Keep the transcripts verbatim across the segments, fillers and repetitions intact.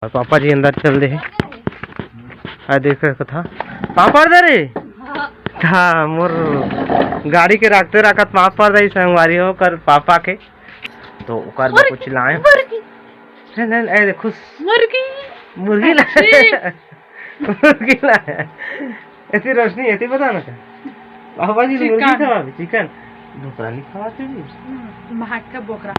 अउ पापा जी अंदर चल दे हे। आ देख सकत हा, पापड़ दे रे। हाँ, मोर गाड़ी के राखते राखत पापड़ दे संगवारी हो कर पापा के, तो ओकर बर कुछ लाए। मुर्गी। नहीं, नहीं, ए देखो, मुर्गी। मुर्गी ला। अच्छी। मुर्गी ला। ऐसी रोशनी, ऐसी बता ना का? पापा जी, मुर्गी चिकन। खवा भी, चिकन। बोकरा नहीं खवाते जी। हम्म, भाग का बोकरा।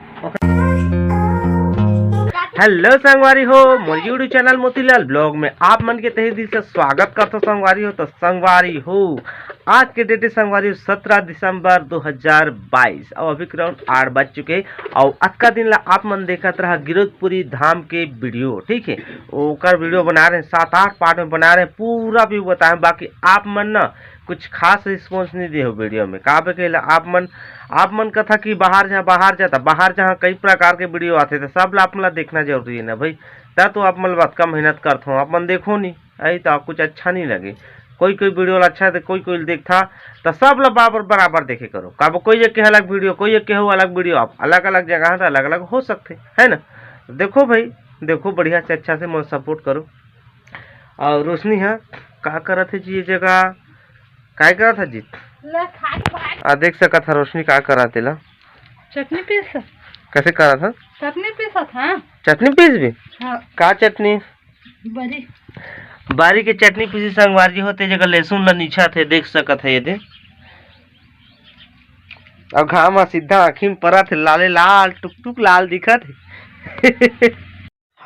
हेलो संगवारी हो, मोर YouTube चैनल मोतीलाल ब्लॉग में आप मन के तहे दिल से स्वागत करथो संगवारी हो। तो संगवारी हो, आज के डेट हे संगवारी हो सत्रह दिसंबर दो हज़ार बाईस, अउ अभी ग्राउंड आठ बज चुके हे। अउ अतका दिन ला आप मन देखत रहा गिरौदपुरी धाम के वीडियो, ठीक है, ओकर वीडियो बना रहे, सात आठ पार्ट में बना रहे, पूरा भी बताए, बाकी आप मन ना कुछ खास रिस्पॉन्स नहीं दे हो वीडियो में। का बे कहेला आप मन, आप मन कथा कि बाहर जा, बाहर जा, त बाहर जहाँ कई प्रकार के वीडियो आथे, त सब ला आप मन ला देखना जरूरी है ना भाई, त तो आप मन ला अतका मेहनत करथो, आप मन देखो नहीं, आई तो कुछ अच्छा नहीं लगे। कोई कोई वीडियो ला अच्छा दे, कोई कोई देखथा, त सब ला बराबर बराबर देखे करो। काबो कोई एक के अलग वीडियो, कोई एक के हो अलग वीडियो, आप अलग अलग जगह त अलग अलग हो सकथे, है ना? देखो भाई, देखो बढ़िया से अच्छा से मोर सपोर्ट करो। अउ रोशनी ह का करत हे जी ये जगह, काय करत हे जी? ले खा के भाग। आ देख सकत ह रोशनी का करत हे ला। चटनी पीस। कैसे करत ह? चटनी पीसत ह। चटनी पीस भी? हाँ। का चटनी? बरी। बारी के चटनी पीसी संगवारी हो, ते जगह लहसुन ला नीछा थे, देख सकत ह ये दे। अउ घाम ह सीधा आँखी में परत हे, लाले लाल टुक टुक लाल दिखत हे।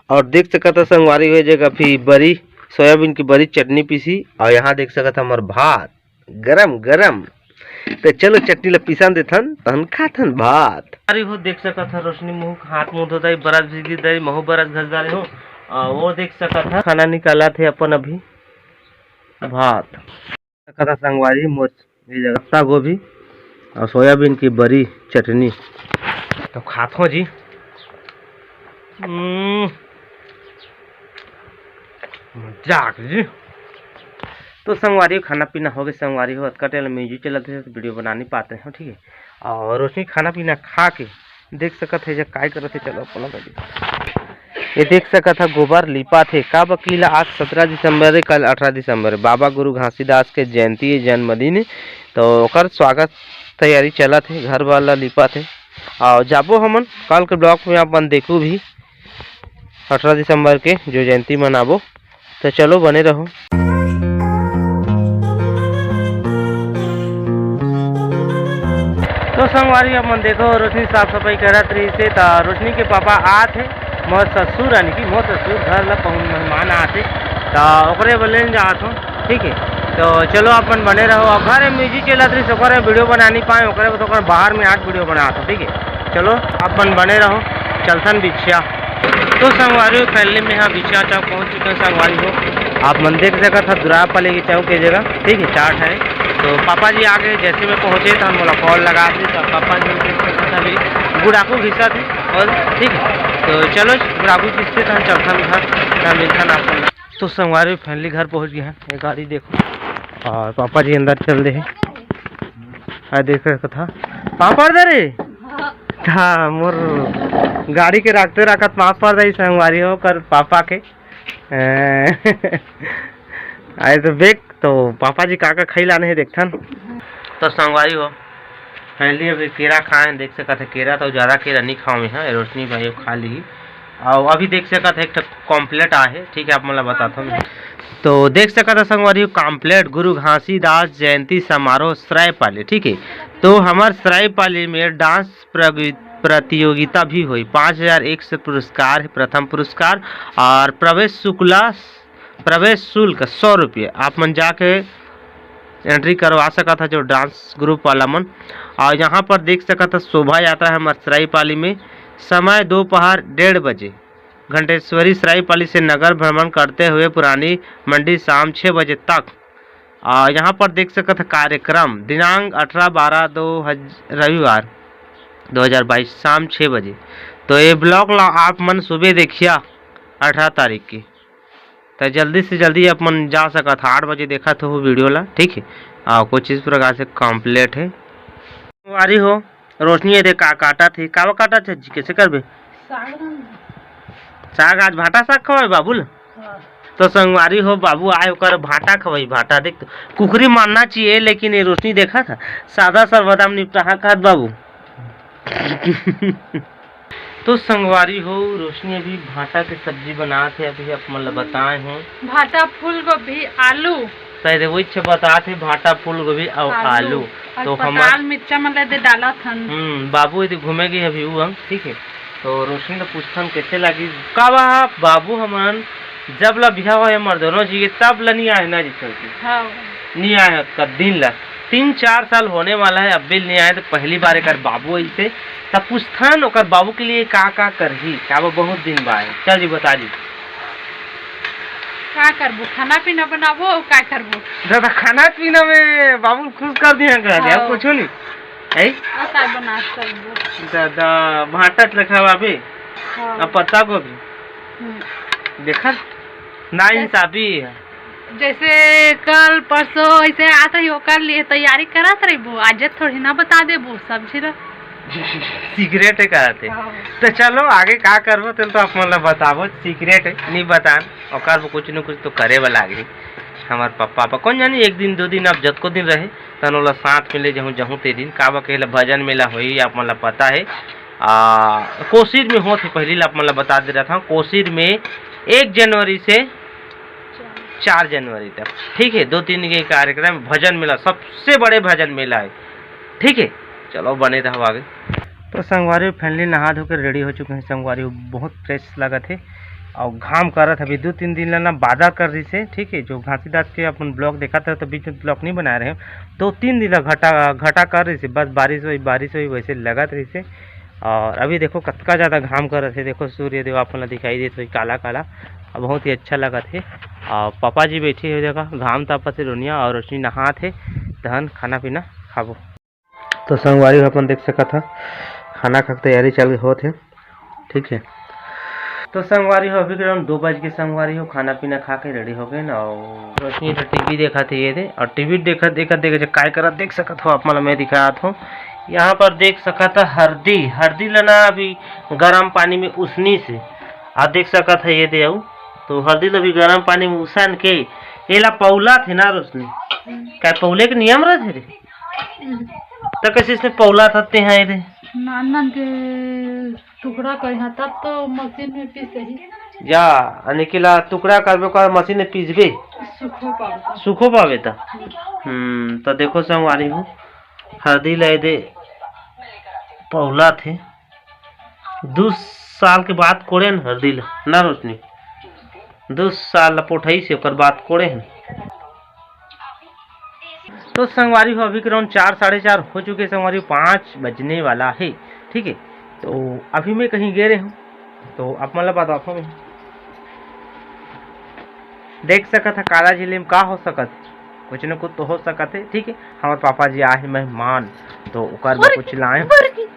अउ देख सकत ह संगवारी हो, ये जगह फिर बरी, सोयाबीन की बरी चटनी पीसी। अउ यहाँ देख सकत ह हमर भात गरम गरम। तो चलो चटनी ला पिसान देथन, तहन खाथन भात। अरे हो देख सकत ह रोशनी मुँह हाथ मुँह धोत हे, बरस भी गिर दे, महू बरस घस डाले हो। आ, वो देख सकत ह खाना निकालत हे अपन अभी भात। सकत ह संगवारी मोर ये जगह पत्ता गोभी अउ सोयाबीन की बरी चटनी। तो खाथो जी। हम्म, मजाक जी। तो संगवारी खाना पीना हो गए संगवारी हो, अतका टाइम म्यूजिक चलत हे तो वीडियो बना नहीं पाते हैं, ठीक है। अउ रोशनी खाना पीना खा के देख सकत हे जब काय करत हे, चलो अपन करी। ये देख सकत ह गोबर लिपात हे, का बकीला आज सत्रह दिसंबर हे, कल अठारह दिसंबर हे, बाबा गुरु घासीदास के जयंती हे, जन्मदिन हे, तो ओकर स्वागत तैयारी चलत हे, घर वाला लिपात हे। अउ जाबो हमन काल के ब्लॉग में, अपन देखू भी अठारह दिसंबर के जो जयंती मनाबो। तो चलो बने रहो। तो संगवारी अपन देखो रोशनी साफ सफाई करत रहिस हे, त रोशनी के पापा आत हे, मोर ससुर यानी कि मोर ससुर घर ला पहुन मेहमान आत हे, त ओकरे बर लेन जात हो, ठीक है। तो चलो अपन बने रहो। अउ घर में म्यूजिक चलत रहिस, ओकर वीडियो बना नहीं पाए, ओकरे बर तो ओकर बाहर में आज वीडियो बनात हो, ठीक है। चलो अपन बने रहो, चलथन बिछिया। तो संगवारी हो, finally मैं यहाँ बिछिया चौक पहुँच चुके हैं संगवारी हो। आप मन देख सकत ह दुरापाली के चौक के जगह, ठीक है, चाट है। तो पापा जी आ गए, जैसे मैं पहुँचे तो हम बोला कॉल लगा दी, तो पापा जी देख सकत ह अभी गुड़ाकू घिसा थे। और ठीक है, तो चलो गुड़ाकू घिसते तो हम चलथन घर, तो मिलथन आप मन। तो संगवारी हो, finally घर पहुँच गए हैं। ये गाड़ी देखो, अउ पापा जी अंदर चल दे हे। आ देख सकत ह पापड़ दे रे। हाँ, मोर गाड़ी के राखते राखत पापड़ दे संगवारी हो कर पापा के। आए तो देख तो पापा जी का का खाई लाने हे देखथन। तो संगवारी हो, finally अभी केरा खाए हैं, देख सकत ह केरा तो ज्यादा केरा नहीं खाओ मैं, हाँ, रोशनी भाई खा ली। अउ अभी देख सकत ह एक ठो कॉम्प्लेट आहे, ठीक है, आप मन ला बताता हूँ। तो देख सकत ह संगवारी हो, कॉम्प्लेट गुरु घासीदास जयंती समारोह सरायपाली, ठीक है। तो हमर सरायपाली में डांस प्रगि-, प्रतियोगिता भी हुई। पाँच हजार एक सौ पुरस्कार है, प्रथम पुरस्कार, और प्रवेश शुक्ला, प्रवेश शुल्क सौ रुपये। आप मन जाके एंट्री करवा सकत ह जो डांस ग्रुप वाला मन। और यहाँ पर देख सकत ह शोभा यात्रा है हमर सरायपाली में, समय दोपहर डेढ़ बजे घंटेश्वरी सरायपाली से नगर भ्रमण करते हुए पुरानी मंडी शाम छः बजे तक। आ, यहाँ पर देख सकत ह कार्यक्रम दिनांक अठारह बारह दो हज-, रविवार दो हज़ार बाईस शाम छः बजे। तो ये ब्लॉग ला आप मन सुबह देखिया अठारह तारीख की, तो जल्दी से जल्दी आप मन जा सकत ह, आठ बजे देखत हो वीडियो ला, ठीक है। आ, कुछ इस प्रकार से कॉम्प्लेट है। संगवारी हो, रोशनी ये दे का काटत हे, कावा काटत हे जी, कैसे करबे? साग रांध। साग, आज भाटा साग खवाए बाबू ल। हाँ। तो संगवारी हो, बाबू आए ओकर भाटा खवाई, भाटा देख तो कुकरी मानना चाहिए, लेकिन ये रोशनी देखा था, सादा सर्वदा म निपटाहा खात बाबू। तो संगवारी हो, रोशनी अभी भाटा के सब्जी बनात हे, अभी आप मन ल बताए हों। भाटा, फूलगोभी, आलू। शायद वही छे बतात हे, भाटा, फूलगोभी अउ आलू। आलू। अउ तो पताल हमार मिर्चा मन ल दे डालत हन। हम्म, बाबू एदे घूमे गे अभी उ हम, ठीक है। तो रोशनी ल पूछथन कैसे लागी, का बा बाबू हमन जब ल बिहाव होय हमर दोनों जी के, तब ल नहीं आए ना जी चलती। हाँ। नहीं आए कब दिन ल, तीन चार साल होने वाला है, अब भी नहीं आए, तो पहली बार एकर बाबू ऐसे। तब पूछथन ओकर बाबू के लिए का का करही, का वो बहुत दिन बा है। चल जी बता जी। का करबो, खाना पीना बनाबो अउ का करबो? दादा खाना पीना में बाबू खुश कर दिया कर दे, अब हाँ। कुछ नहीं। है? आ का बना सकबो? दादा भाटा रखा अभी। हाँ। अब पत्ता गोभी। हम्म। देखा? ना जैसे इंसाफी है। जैसे कल परसों ऐसे आत रही, ओकर लिए तैयारी करत रहिबो, आज थोड़ी ना बता देबो सब्जी ला। सीक्रेट है कहते। हाँ। तो चलो आगे का करबो, तेल तो आप मन ला बताबो, सीक्रेट है, नहीं बतान। ओकर बर कुछ न कुछ तो करे वाला आगे। हमार पापा, पापा कौन जानी, एक दिन दो दिन आप जतको दिन रहे, तन ओला साथ में ले जाहूँ, जाहूँ ते दिन। का बा कहेला भजन मेला होही, आप मन ला पता है। आ, कोसीर में होत हे, पहली ला आप मन ला बता दे रहा था, कोसीर में एक जनवरी से चार जनवरी तक, ठीक है, दो तीन के कार्यक्रम, भजन मेला, सबसे बड़े भजन मेला है, ठीक है। चलो बने रहो आगे। तो संगवारी हो, finally नहा धो के ready हो चुके हैं संगवारी हो, बहुत fresh लगत हे। और घाम करत हे, अभी दो तीन दिन ला ना बादल कर रही से, ठीक है, जो घासीदास के अपन vlog देखा था तो बीच में vlog नहीं बना रहे हैं, दो तीन दिन ला घटा घटा कर रही से, बस बारिश हुई बारिश हुई वैसे लगत रही से। और अभी देखो कतका ज़्यादा घाम करत हे, देखो सूर्य देव आप मन ला दिखाई देत होही काला काला, और बहुत ही अच्छा लगत हे। और पापा जी बैठे हे जगह, घाम तापत हे रोनिया, और रोशनी नहात हे, तहन खाना पीना खाबो। तो संगवारी हो अपन देख सकत ह, खाना खा के तैयारी चल होत हे, ठीक है। तो संगवारी हो, अभी के around दो बज के संगवारी हो, खाना पीना खा के ready हो गए ना, और रोशनी तो टीवी देखत हे ये दे, और टीवी देखत देखत देखत काय करत देख सकत हो आप मन, मैं दिखात हूँ। यहाँ पर देख सकत ह हरदी, हरदी ला ना अभी गरम पानी में उसनी से, आप देख सकत ह ये दे, अउ तो हरदी ला भी गरम पानी में उसन के एला पौलत हे ना रोशनी, काय पौले के नियम रहत हे रे? त कइसे इसने पौलत हते हैं ये दे? नान नान के टुकड़ा करिहा, तब तो मशीन में पीसही। या, यानी कि ला टुकड़ा करबे, ओकर मशीन में पीसबे। सूखो पावे त। सूखो पावे त। हम्म, त देखो संगवारी हो, हरदी ला एदे पौलत हे। दू साल के बाद कोड़े न हरदी ला, ना रोशनी? दू साल ला पोठई से, ओकर बाद कोड़े हन। तो संगवारी हो, अभी के around चार, साढ़े चार हो चुके संगवारी, पाँच बजने वाला है, ठीक है। तो अभी मैं कहीं गे रहे हूँ, तो आप मन ला बताता हूँ मैं। देख सकत ह काला झिल्ली में का हो सकत, कुछ न कुछ तो हो सकत है, ठीक है। हमारे पापा जी आए हैं मेहमान, तो ओकर बर मुर्गी, कुछ लाए। मुर्गी।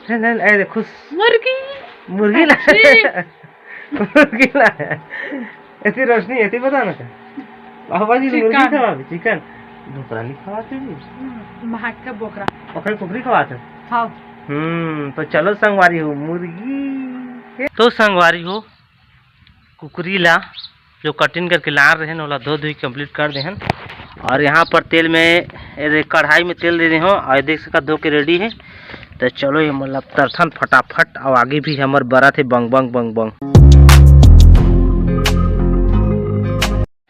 नहीं, नहीं, ए, देखो। मुर्गी। मुर्गी ला। अच्छी। मुर्गी ला। ऐसी रोशनी, ऐसी बता ना का। बाबा जी, मुर्गी चिकन। खवाबे, चिकन। बोकरा नहीं खवाते जी। हम्म, महक का बोकरा। ओकर कुकरी खवाते। हाँ। हम्म, तो चलो संगवारी हो, मुर्गी। तो संगवारी हो, कुकरी ला जो कटिंग करके लान रहेन, ओला धो धोई complete कर देहन। और यहाँ पर तेल में, ये देख, कढ़ाई में तेल दे दे हो, और देख सकत धो के ready है। तो चलो, ये मतलब तरथन फटाफट, और आगे भी हमर बरत है बंग बंग बंग बंग।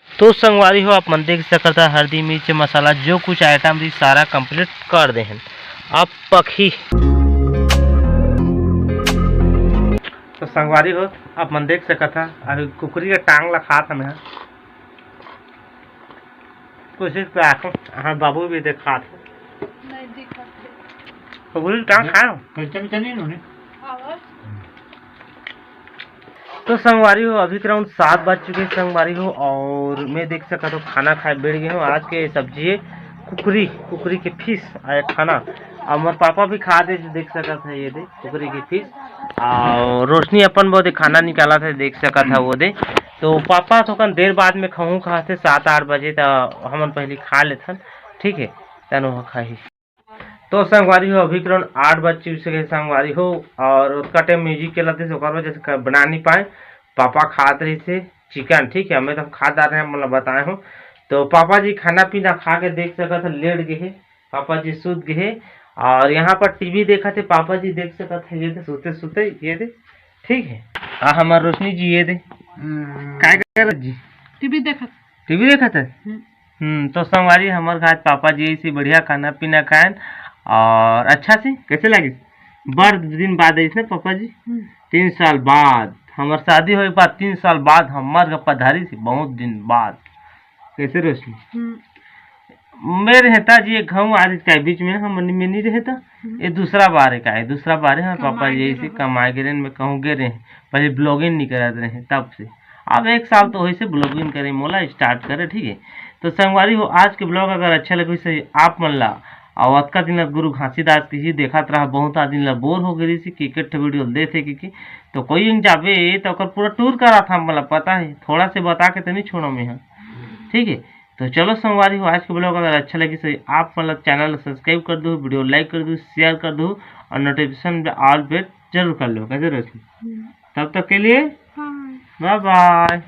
तो संगवारी हो, आप मन देख सकत ह, हरदी, मिर्च, मसाला, जो कुछ item रही, सारा complete कर देहन। अब पकही। तो संगवारी हो, आप मन देख सकत ह, अभी कुकरी के टांग ला खात हन ह। कोशिश पे आखो, हाँ, बाबू भी देखात हे। नहीं दिखत हे। कुकरी के टांग खाए हो? कच्चा मिर्चा नहीं नोने? हाँ। तो संगवारी हो, अभी के around सात बज चुके हैं संगवारी हो, और मैं देख सकत हो खाना खाए बैठ गए हूँ। आज के सब्जी है कुकरी, कुकरी के piece आए खाना। और मोर पापा भी खा दे, देख सकत है ये दे कुकरी के piece। और रोशनी अपन वो दे खाना निकालत हे, देख सकत है वो दे। तो पापा थोकन देर बाद में खाहूँ खाथे, सात आठ बजे, त हमन पहले खा लेथन, ठीक है, तन वो खाही। तो संगवारी हो, अभी के around आठ बज चुके हे संगवारी हो, और ओतका time music चलत हे, ओकर वजह से क-, बना नहीं पाए। पापा खात रहिस हे चिकन, ठीक है, मैं तो खा डारे हंव, मतलब बताए हंव। तो पापा जी खाना पीना खा के देख सकत हव, लेट गे हे, पापा जी सुत गे हे। और यहाँ पर टीवी देखत हे पापा जी, देख सकत हव, ये दे सुते सुते, ये दे, ठीक है। आ हमर रोशनी जी, ये दे, हम्म। काय करत जी? टीवी देखत। टीवी देखत हे? हम्म। हम्म, तो संगवारी, हमर घर पापा जी ऐसे बढ़िया खाना पीना खाएन और अच्छा से कैसे लगिस? बड़ दिन बाद आइस ना पापा जी, हम्म। तीन साल बाद, हमर शादी होए के बाद तीन साल बाद हमर घर पधारिस हे, बहुत दिन बाद। कैसे रोशनी? हम्म। मैं रहता जी एक घाव आ रही बीच में, हम में नहीं रहता। हम्म। ये दूसरा बार है का है, दूसरा बार है। हाँ, पापा कमाए जी गे ऐसे रहे। कमाए गे रहे, मैं कहूँ गे रहे, पहले ब्लॉगिंग नहीं करत रहे तब से। अब एक साल तो होइस हे ब्लॉगिंग करे, मोला स्टार्ट करे, ठीक है। तो संगवारी हो, आज के ब्लॉग अगर अच्छा लगे से आप मन ला, और अतका दिन ला गुरु घासीदास के ही देखत रहा, बहुत आदमी ला बोर हो गई कि एक ठो वीडियो देथे कि, कि तो कोई जन जाबे तो ओकर पूरा टूर करा था, मतलब पता है, थोड़ा से बता के तो नहीं छोड़ो मैं, हाँ, ठीक है। तो चलो संगवारी हो, आज के ब्लॉग अगर अच्छा लगे से आप मन ला चैनल सब्सक्राइब कर दो, वीडियो लाइक कर दो, शेयर कर दो और नोटिफिकेशन ऑल पे जरूर कर लो, कैसे रोशनी? हम्म। तब तक के लिए बाय। बाय बाय।